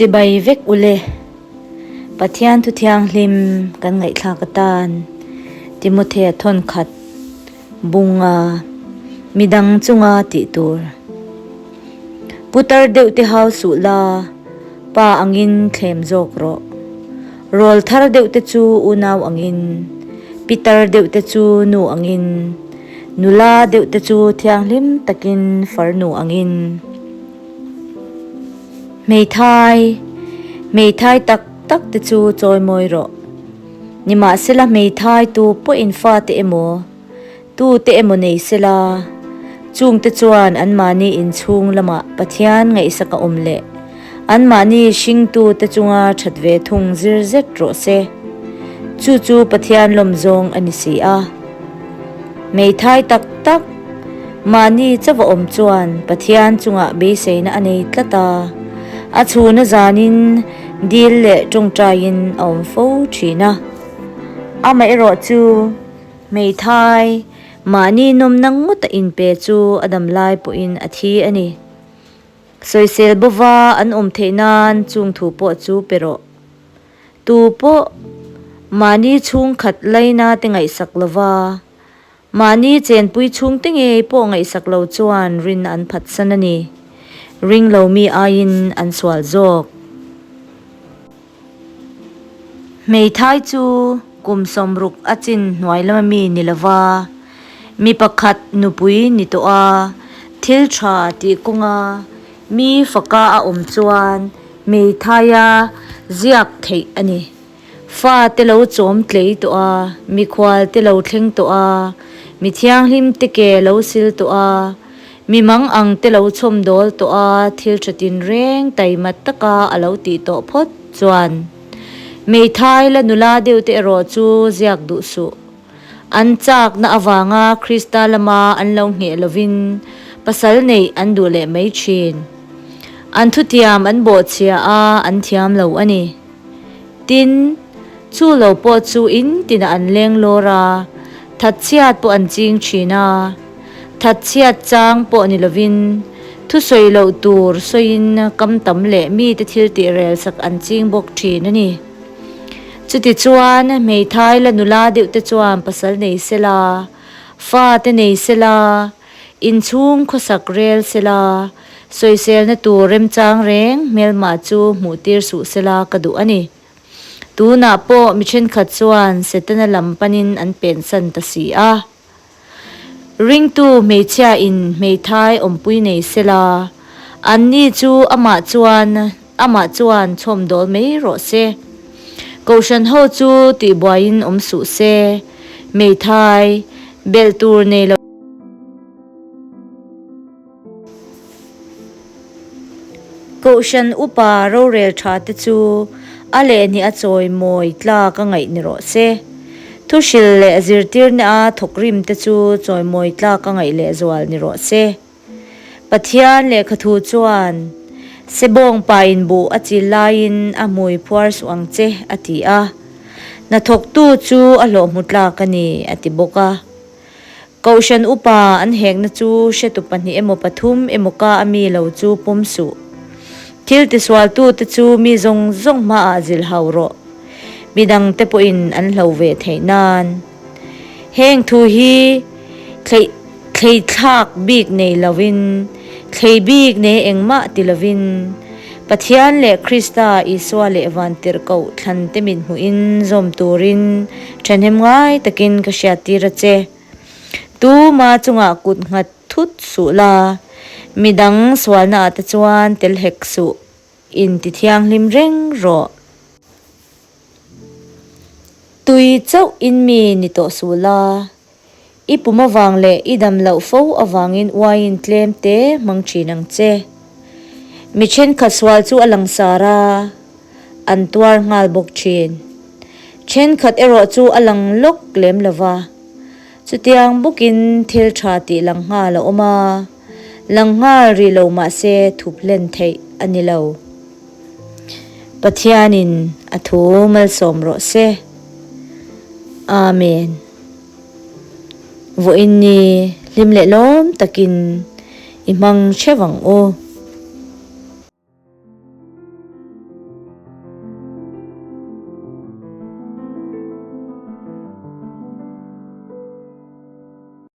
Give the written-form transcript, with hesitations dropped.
Chibai vek ule. Pathian thu thianghlim kan ngaihthlak atan Timothea thawnkhat bunga midang chunga tih tur. Putar deuh te hau suh la, pa angin thlem zawk rawh. Rawl thar deuh te chu unau angin, pitar deuh te chu nu angin, nula deuh te chu thianghlim takin farnu angin. Hmeithai, hmeithai tak tak te chu chawimawi rawh. Nimahsela hmeithai tu pawhin fate emaw, tute emaw nei sela, chungte chuan anmahni inchhung lamah Pathian ngaihsak a awm leh anmahni hringtute chunga that ve thung zir zet rawh se. Chu chu Pathian lawmzawng a ni si a. Hmeithai tak tak, mahni chauh a awm chuan Pathian chungah beiseina a nei tlat a, a chhuna zanin dil leh tawngtaiin a awm fo thin a. Amaherawh chu hmeithai, mahni nawmna ngawta inpe chu a dam lai pawhin a thi a ni. Sawisel bova an awm theih nan chung thu pawh chu pe rawh. Tu pawh mahni chhungkhat laina te ngaihsak lova, mahni chenpui chhungte ngei pawh ngaihsak lo chuan rinna an phatsan a ni. Ring lo mi aiin an sual zawk. Hmeithai chu kum 60 a chin hnuai lama mi ni lova, mi pakhat nupui ni tawh a, thil tha tih kawnga Mi faka a awm chuan hmeithaia ziak theih a ni. Fa te lo chawm tlei tawh a, mikhual te lo thleng tawh a, mi thianghlim te ke lo sil tawh a, mi mang ang te lo chhawm dawl tawh a, thil tha tinreng taima taka a lo tih tawh phawt chuan hmeithai la nula deuh te erawh chu ziak duh suh. An chakna avanga Krista lama an lo ngheh lovin pasal neih an duh leh mai thin. An thutiam an bawhchhia a, an thiam lo a ni. Tin, chu lo pawh chu in tinah an leng lawr a, thatchhiat pawh an ching thin a. Thatchhiat chang pawh ni lovin thusawi loh tur sawiin kam tam leh mite thil tih relsak an ching bawk thin a ni. Chutichuan, hmeithai la nula deuh te chuan pasal nei sela, fa te nei sela, inchhung khawsak rel sela, sawiselna tur remchang reng hmelmah chu hmuh tir suh sela ka duh a ni. Tunah pawh mi thenkhat chuan Setana lam panin an pensan ta si a. Ringtu hmeichhia in hmeithai awmpui nei sela, anni chu amah chuan amah chuan chhawm dawl mai rawh se. Kohhran ho chu tihbuaiin awm suh se, hmeithai belh tur nei lo. Kohhran upa rorel tha te chu a lehni a chawimawi tlak a ngaih ni rawh se. Thuhril leh zirtirna a thawkrim te chu chawimawi tlak a ngaih lehzual ni rawh se. Pathian lehkhathu chuan, Sebawng pain buh a chil laiin a hmui phuar suh ang che, a ti a. Hnathawktu chu a hlawh hmu tlak a ni, a ti bawk a. Kohhran upa an hekna chu hretu pahnih emaw pathum emaw ka a mi lo chu pawm suh. Thil tisualtute chu mi zawng zawng hmaah zilh hau rawh. Midangte pawhin an hlo ve theih nan. Heng thu hi thlei thleithlak bik nei lovin, thlei bik nei engmah ti lovin, Pathian leh Krista Isua leh Vantirhkoh thlante mit hmuhin zawm turin Thahnem ngai takin ka hriattir a che. Tuma chungah kut nghat thut suh la, midang sualna ah te chuan tel hek suh, in ti thianghlim reng rawh. Tui chauh in mi ni tawh suh la, i pum avang leh i dam loh fo avangin uaiin tlem te hmang thin ang che. Mi thenkhat sual chu a langsar a. an tuar nghal bawk thin. Thenkhat erawh chu a lang lawk lem lo va, chutiang bawkin thil tha tih lang nghal a awm a, lang nghal rih lo mah se thup hlen theih a ni lo. Pathianin a thu malsawm rawh se. Amen. Vawiin ni hlim leh lawm takin i hmang theuh ang u.